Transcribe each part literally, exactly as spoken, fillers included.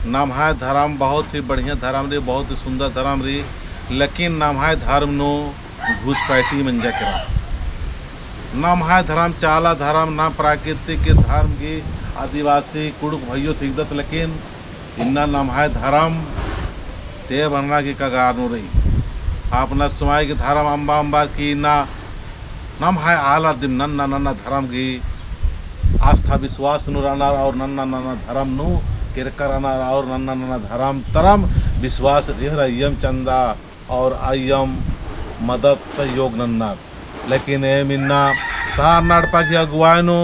नम्है धरम बहुत ही बढ़िया धरम रई, बहुत ही सुंदर धरम रई, लेकिन नम्है धरम नू घुसपैठी मंजा केरा। नम्है धरम चाला धरम, नम प्राकृतिक के धरम गही आदिवासी कुँड़ुख़ भइयो ती हिकदत, लेकिन इन्ना नम्है धरम ते बनना की कगार नू रई। अपना समय की धरम अम्बा अम्बर की इन्ना नम्है आलर दिम नन्ना नन्ना धरम गही आस्था विश्वास नू रअनर और नन्ना नन्ना धरम नू केरका रअनर और नन्ना नन्ना धरम तरम विश्वास रई, अइय्यम चंदा और अइय्यम मदद सहयोग नन्नर। लेकिन एम इन्ना सरना एड़पा की अगुवाई नू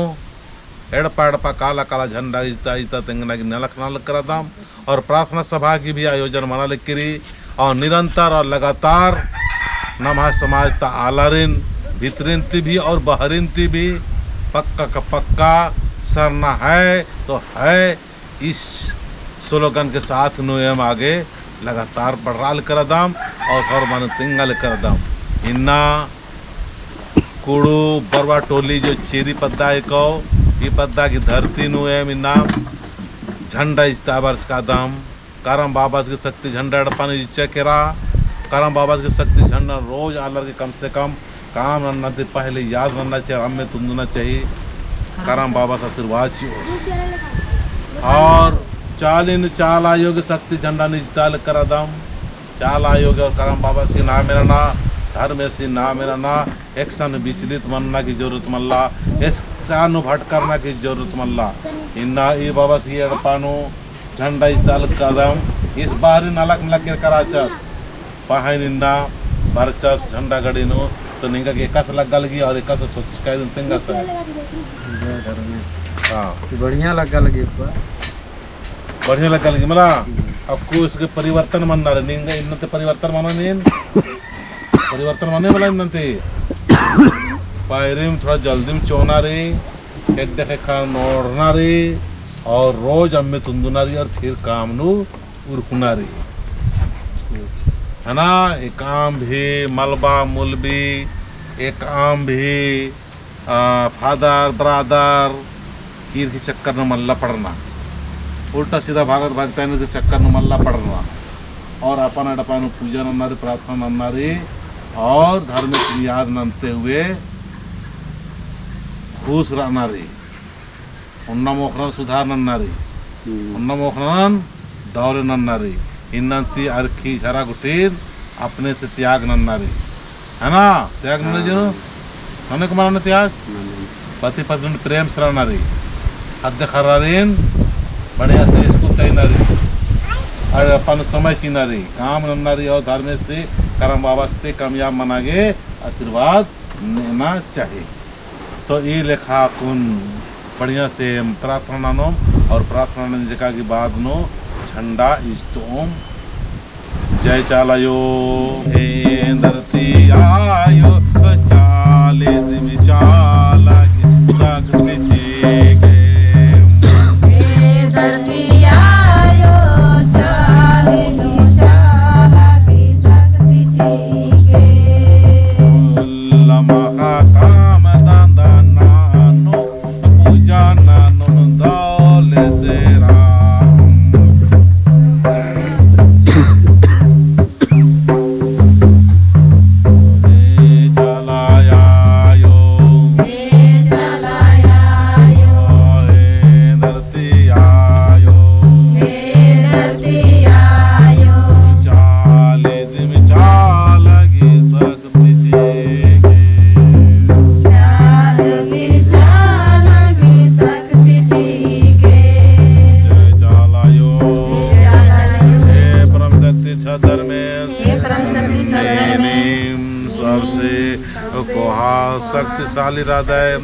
एड़पा एड़पा काला काला झंडा इजता इजता तेंगना की नलख नना लग केरा दम और प्रार्थना सभा की भी आयोजन मना लग केरी और निरंतर और लगातार नम्है समाज ता आलारिन भितरिन ती भी और बहरिन ती भी पक्का का पक्का सरना है तो है इस स्लोगन के साथ नू एम आगे लगातार बढ़रआ लग केरा दम और हर मने तेंगा लग केरा दम। इन्ना कुड़ू बरवा टोली जो चेरी पद्दा हेको, ई पद्दा की धरती नू एम इन्ना झंडा इजता बरचका दम। करम बाबस गही शक्ति झंडा एड़पा नू इजचा केरा। करम बाबस गही शक्ति झंडा रोज आलर की कम से कम काम नन्ना ती पहले याद नन्ना चाही, अम्मे तुन्दना चाही। करम बाबस आशीर्वाद चिओ। और चाली नू चाला आयो गही शक्ति झंडा नू इजता लग केरा दम। चाला आयो गही और करम बाबस गही नामे नना, धर्मेस गही नामे नना, एकसन विचलित मनना की जरूरत मल्ला, एकसन भटकरना की जरूरत मल्ला। इन्ना ई बाबस गही एड़पा नू झंडा इजता लग केरा दम, इस बाहरी नलख नलख केरका रहचस। पहें इन्ना बरचस झंडा गड़ी नू, तो निंगा गे एकासे लग्गा लगी और एकासे सोचका इदन तेंगा से। हाँ। बढ़िया लग्गा लगी एक बार। बढ़िया लग्गा लगी मला। हम्म। अक्कु इसके परिवर्तन मन्ना रई, निंगा इन्ना ती परिवर्तन मना नीन। परिवर्तन मने वाला इन्ना ती। पायरिम थोड़ा जल्दी में चोना रई, एड्डे ख़ेक्खा नोड़ना रई, और रोज अम्मे तुन्दुना रई, और फिर काम नू उरखुना रई। है ना? एकअम भी मलबा मुलबी, एकअम भी आ, father, brother, ईर की चक्कर नू मल्ला पड़ना। उल्टा सीधा भागत भागत आइन की चक्कर नू मल्ला पड़ना। और अपन एड़पा नू पूजा नन्ना रई, प्रार्थना नन्ना रई, और धार्मिक याद नन्ते हुए खुश रहना रई। ओन्ना मोख़नन सुधार नन्ना रई। हम्म। ओन्ना मोख़नन दौले नन्ना रई। इन्ना ती अरखी झरा गुट्ठिन अपने से त्याग नन्ना रई। है ना? त्याग नन्ना हाँ। जी नू? नन्ने को माना त्याग? नन्ने। पति पत्नी प्रेम से रहना रई। ख़द्द ख़र्रारिन बढ़िया से स्कूल तइना रई। और अपन समय चिअना रई। काम नन्ना रई और धर्मेस ती, करम बाबस ती कामयाब मना गे आशीर्वाद नेना चाही। तो ई लेखा कुन बढ़िया से प्रार्थना ननोम और प्रार्थना नंजका की बाद नू झंडा इजतोम। जय चाला आयो। हे धरती आयो, चाले दिम चाला की शक्ति चिके। हे धरती आयो, चाले दिम चाला की शक्ति चिके। लमखा काम धंधा ननोम, पूजा ननोम दौले से राम। हे चाला आयो। हे चाला आयो। हे धरती आयो। हे धरती आयो। चाले दिम चाला की शक्ति चिके। चाले दिम चाला की शक्ति चिके। जय चाला आयो। जय चाला आयो। हे परम शक्ति छत धर्मेस। हे परम शक्ति छत धर्मेस। नीनिम सबसे कोहा शक्तिशाली रअदय।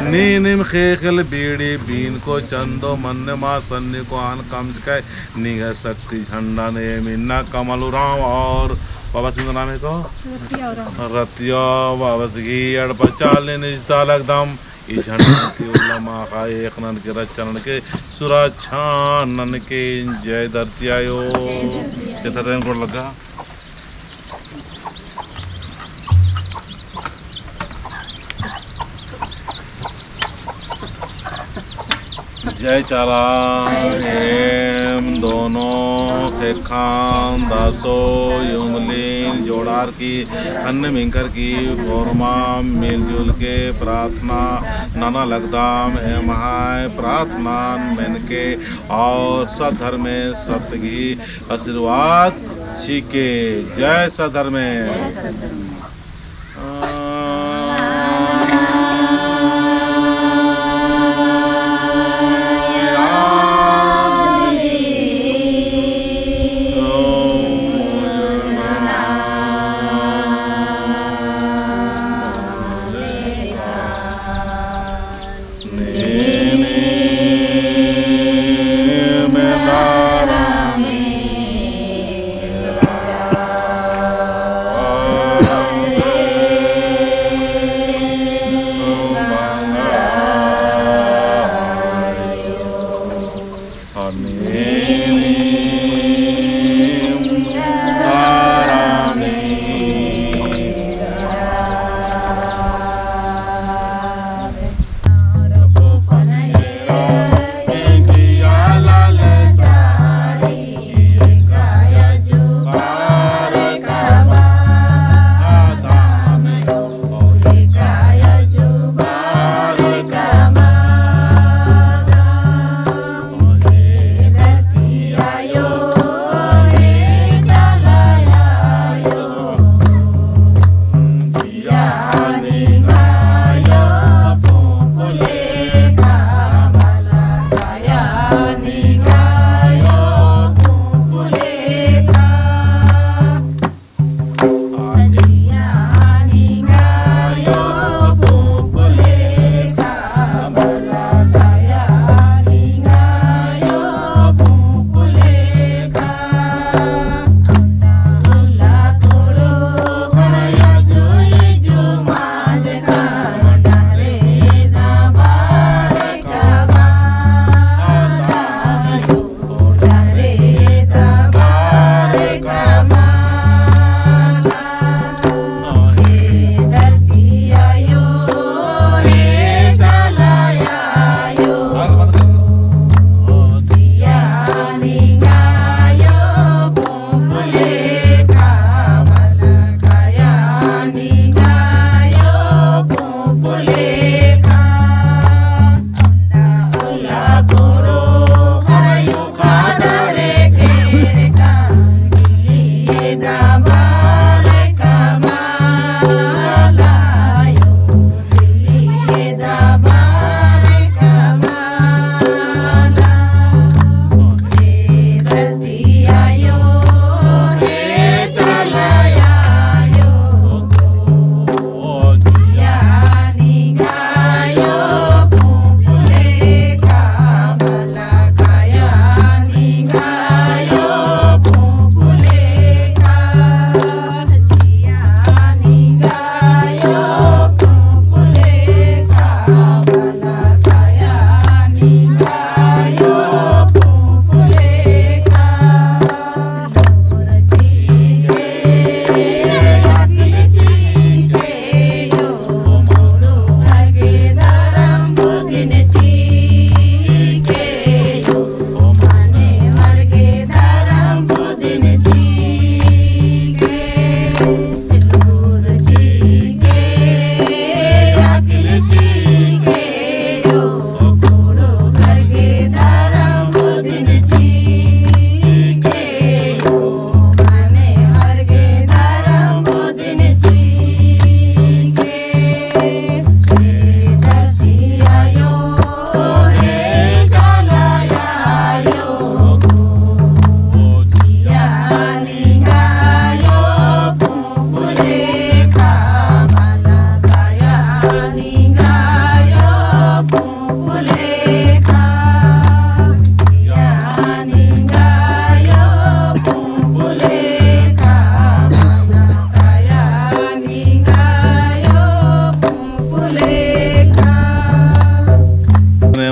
नीनिम ख़ेख़ेल बीड़ी बीनको चंदो मन्न मा सन्नी कोहान कमचकय। निंग्है शक्ति झंडा नू एम इन्ना कमल उराँव और बाबस गही नाम हेको? रतिया उराँव। रतिया बाबस गही एड़पा चाले नू इजता लगदम। ई झंडा ती उल्ला माख़ा एक ननके, रच्छा ननके, सुरच्छा ननके। जय धरती आयो। जय धरती आयो। एथर एन गोड़ लग्गा। जय चाला। जय चाला। दोनों ख़ेक्खन दसो उंगलिन जोड़ार की, ख़न्न मिंख़र की होरमर मिलजुल के प्रार्थना नना लगदम। एम्है प्रार्थना मेनके और सद्धर्मे सत्त गही आशीर्वाद चिके। जय सद्धर्मे।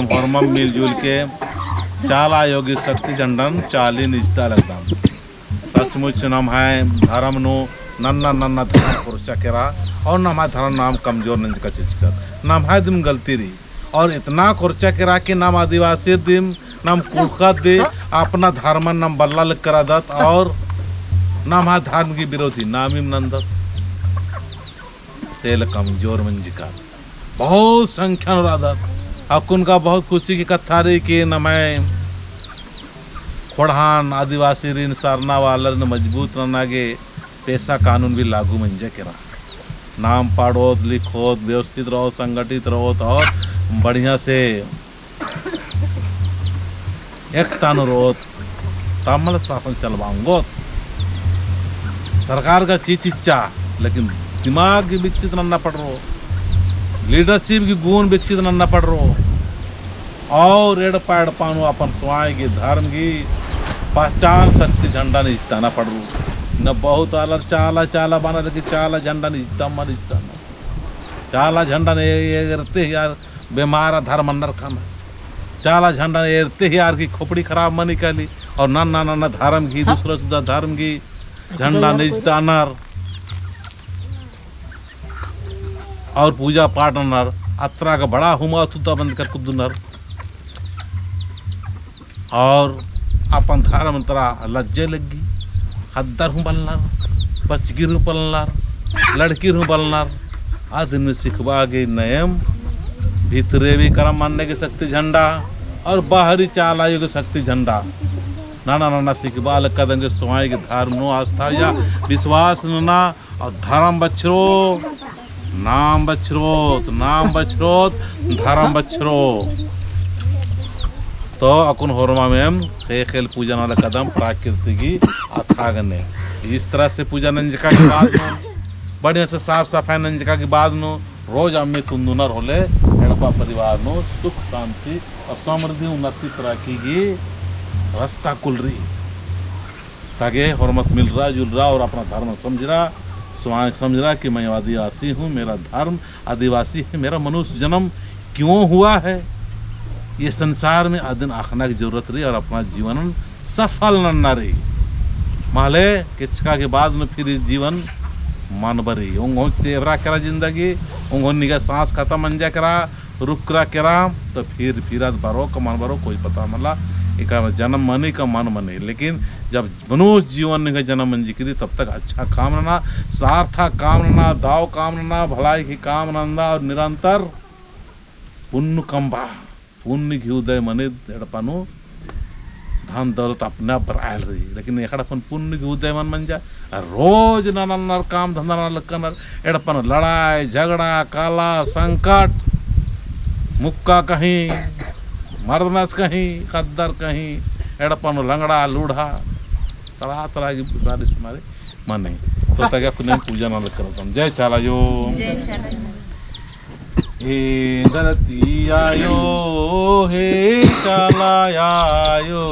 होरमम मिलजुल के चाला आयो गही शक्ति झंडन चाली निजता लगदम। सचमुच नम्है धरम नू नन्ना नन्ना धरम कोरचा केरा और नम्है धरम नाम कमजोर नंजका चिचकत। नम्है दिम गलती रई और इतना कोरचा केरा कि नाम आदिवासी दिम नाम कुड़का दे अपना धर्मन नाम बल्ला लग करादत और नम्है धर्म की विरोधी नामिम नन्दत। सेल कमजोर मंजकर बहुत संख्या नू रअदत। अक्कुन का बहुत खुशी की कत्था रई कि नम्है खोड़हान आदिवासीरिन सरना वालारिन मजबूत नन्ना गे पेसा कानून भी लागू मंजा केरा। नाम पढ़ोत, लिखोत, व्यवस्थित रओत, संगठित रओत और बढ़िया से एकता नू रओत, तब मला शासन चलबआ ओंगोत। सरकार गा चीज चिच्चा, लेकिन दिमाग गे विकसित नन्ना पड़रो, leadership गे गुण विकसित नन्ना पड़रो। और एड़पा एड़पा नू अपन स्वांय गे धर्म गे पहचान शक्ति झंडा नू इजताना पड़रो। न बहुत आलर चाला चाला बअनर कि चाला झंडा नू इजता मल इजताना। चाला झंडा नू ए-, एरते ही आर बेमार आधार मन्नर ख़ना। चाला झंडा नू एरते ही आर की खोपड़ी खराब मनी काली। और नन्ना नन्ना धर्म गे, दूसरा सुद्धा धर्म गे झंडा नू इजतानर। और पूजा पाठ ननर, अत्रा का बड़ा हुमा तुता बंद कर कुद्दनर। और अपन धर्म तरा लज्जे लग्गी, ख़द्दर हूँ बलनर, बचगिर हूँ बलनर, लड़किर हूँ बलनर, अदिन सिखबआ गे नयम, भितरे भी करम मन्ने गे शक्ति झंडा, और बाहरी चाला आयो गे शक्ति झंडा। नन्ना नन्ना सिखबआ लक्कदम गे स्वांय गे धर्म नू आस्था या विश्वास नन्ना, और धर्म बछरो, नाम बछरोत, नाम बछरोत, धर्म बछरो। तो अक्कुन होरमाम एम ख़ेख़ेल पूजा नना लक्कदम प्रकृति गही अथागने। इस तरह से पूजा नंजका के बाद नू, बढ़िया से साफ सफाई नंजका के बाद नू, रोज अम्मी तुन्दुनर होले, एड़पा परिवार नू सुख शांति और समृद्धि उन्नति तरक्की गही रस्ता कुलरी। ताकि होरमत मिलरा जुलरा और अपना धर्म समझरा, स्वांय समझरा कि मैं आदिवासी हूँ, मेरा धर्म आदिवासी है, मेरा मनुष्य जन्म क्यों हुआ है, ये संसार में अदिन अख़ना की जरूरत रई और अपना जीवन सफल नन्ना रई। महले केचका के बाद में फिर इस जीवन मल बरई। ओंगोन चेवरा केरा जिंदगी, ओंगोन निंग्है सांस खतम मंजा केरा, रुकरा केरा, तो फिर, फिर आद बरो का मल बरो, कोई पता मला, एका जन्म मनी का मल मनी। लेकिन जब मनुष्य जीवन निंग्है जन्म मंजकी रई, तब तक अच्छा काम नना, सार्थक काम नना, दव काम नना, भलाई की काम नंदा और निरंतर पुण्य कमबआ। पुण्य गही उदय मनी एड़पा नू धन दौलत अपने आप बरआलर रई, लेकिन एकाड़ा अपन पुण्य गही उदय मल मंजा। रोज नन्ना नन्ना काम धंधा नना लक्कनर, एड़पा नू लड़ाई, झगड़ा, काला, संकट, मुक्का कहीं, मर्दनस कहीं, ख़द्दर कहीं, एड़पा नू लंगड़ा, लूढ़ा, तरह तरह की बीमारी से मारे मनी। तो तगे अक्कुन पूजा नना लक्कदम। जय चाला आयो। जय चाला आयो। हे धरती आयो, हे चाला आयो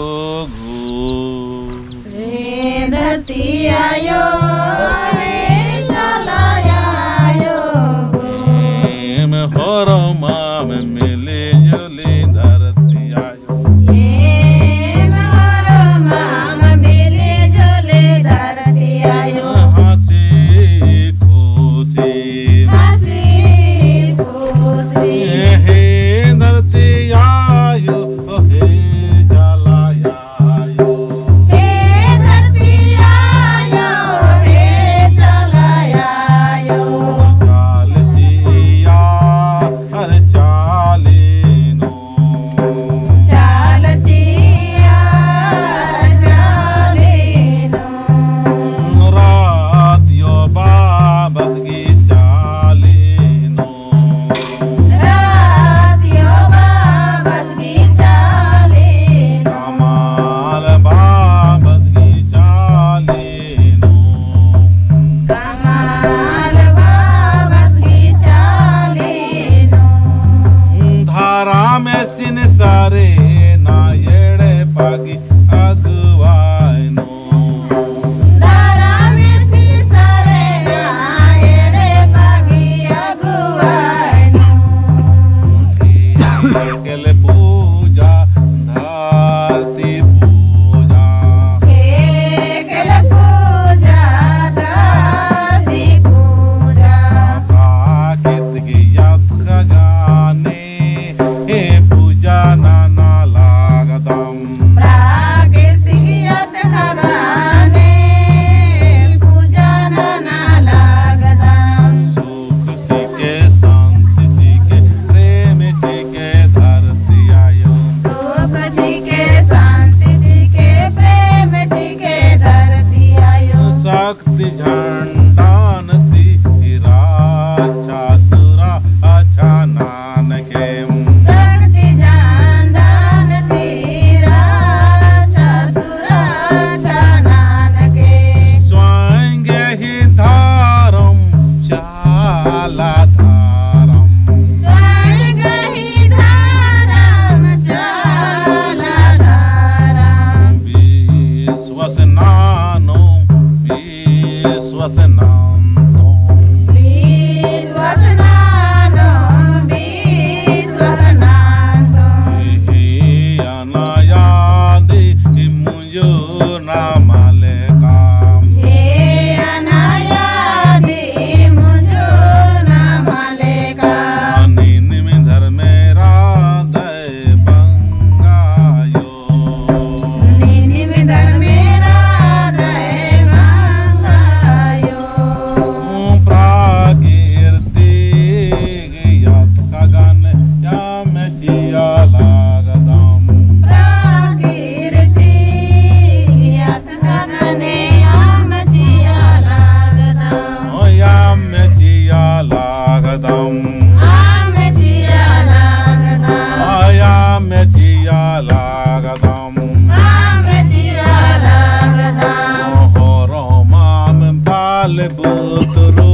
गो। हे धरती आयो, हे चाला आयो गो। एम होरमाम मिली जुली धरती आयो। एम होरमाम मिली जुली धरती आयो। हँसी खुशी। हँसी खुशी। हे धरती आयो, हे चाला आयो। हे धरती आयो, हे विश्वास नन्तोम। विश्वास नन्तोम, विश्वास नन्तोम। हे अनायादी मुंजुर नमालेका। हे अनायादी मुंजुर नमालेका। निनिम धर्मेरा दय बंगायो। निनिम धर्मेरा दय बंगायो। प्राकृतिक यातका गने याम चिआ लगदम। प्राकृतिक यात गने याम चिआ लगदम। याम चिआ लगदम। याम चिआ लगदम। याम चिआ लगदम। याम चिआ लगदम। होरमाम बाल बुतरू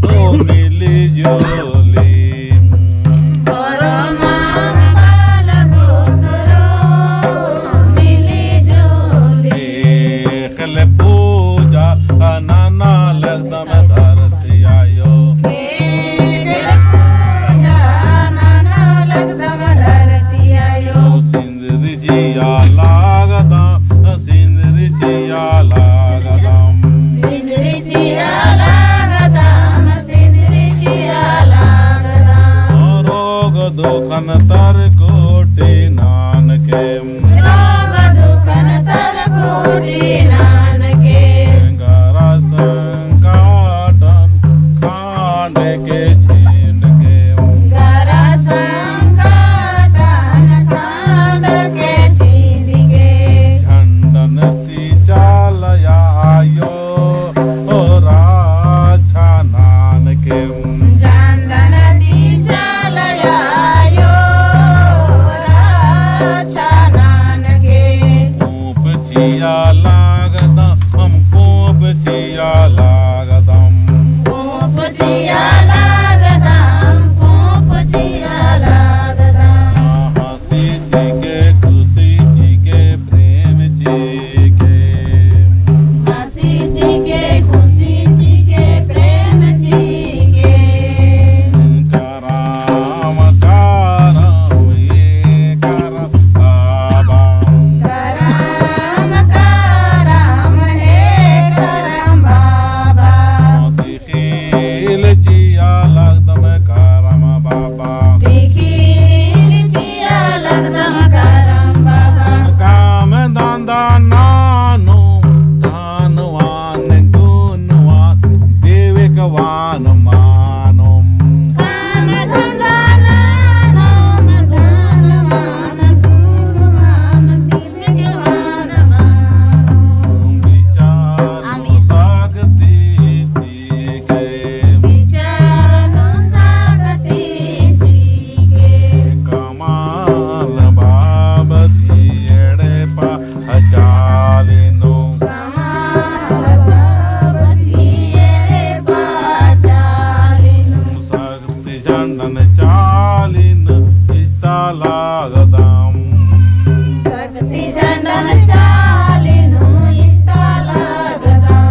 ओ मिली जुली। होरमाम बाल बुतरू मिली जुली। एकले पूजा नना लगदम धरती आयो। एकले पूजा नना लगदम धरती आयो। सिंदरी चिआ लगदम, सिंदरी चिआ लगदम। सिंदरी चिआ लगदम, सिंदरी चिआ लगदम। रोग दुखन तर कोटि नानके। रोग दुखन तर कोटि नानके। गरा संकटन खांड के छींड के। गरा संकटन खांड के छींड के। झंडन ती चाला आयो ओ रक्षा ननके। झंडन ती चाला आयो रक्षा ननके। पूंप चिआ लगदम, हम पूंप चिआ लगदम। पूंप चिआ लगदम, पूंप चिआ लगदम। हँसी चिके, खुशी चिके, प्रेम चिके। हँसी चिके, खुशी चिके, प्रेम चिके। करम, करम, हे करम बाबा। करम, करम, हे करम बाबा। तिखिल चिआ लगदम करम बाबा। तिखिल चिआ लगदम करम बाबा। काम धंधा ननोम, धनवान गुणवान, विवेकवान मानोम। काम धंधा ननोम, धनवान गुणवान, विचार नू शक्ति चिके। विचार नू शक्ति चिके। कमाल बाबा ती एड़पा चाली नू। कमाल बाबा ती एड़पा चाली नू। शक्ति झंडन चाली नू इजता लगदम। शक्ति झंडन चाली नू इजता लगदम।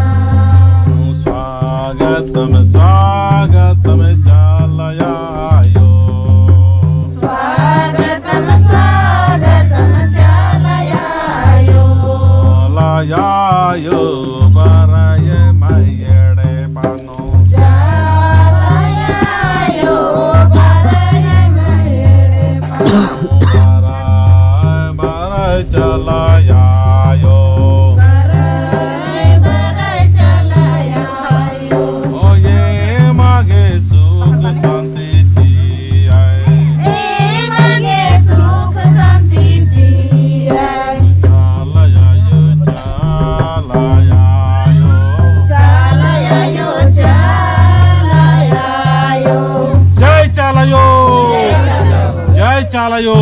स्वागतम, स्वागतम चाला आयो। स्वागतम, स्वागतम चाला आयो। चाला आयो बरय मयड़े पा चाला आयो बरय मयड़े पा। बरय, बरय चाला आयो। बरय, बरय चाला आयो। ओ एमा गे सुख शांति चिअय। एमा गे सुख शांति चिअय। चाला आयो, चाला आयो। चाला आयो, चाला आयो। जय चाला आयो। जय चाला आयो।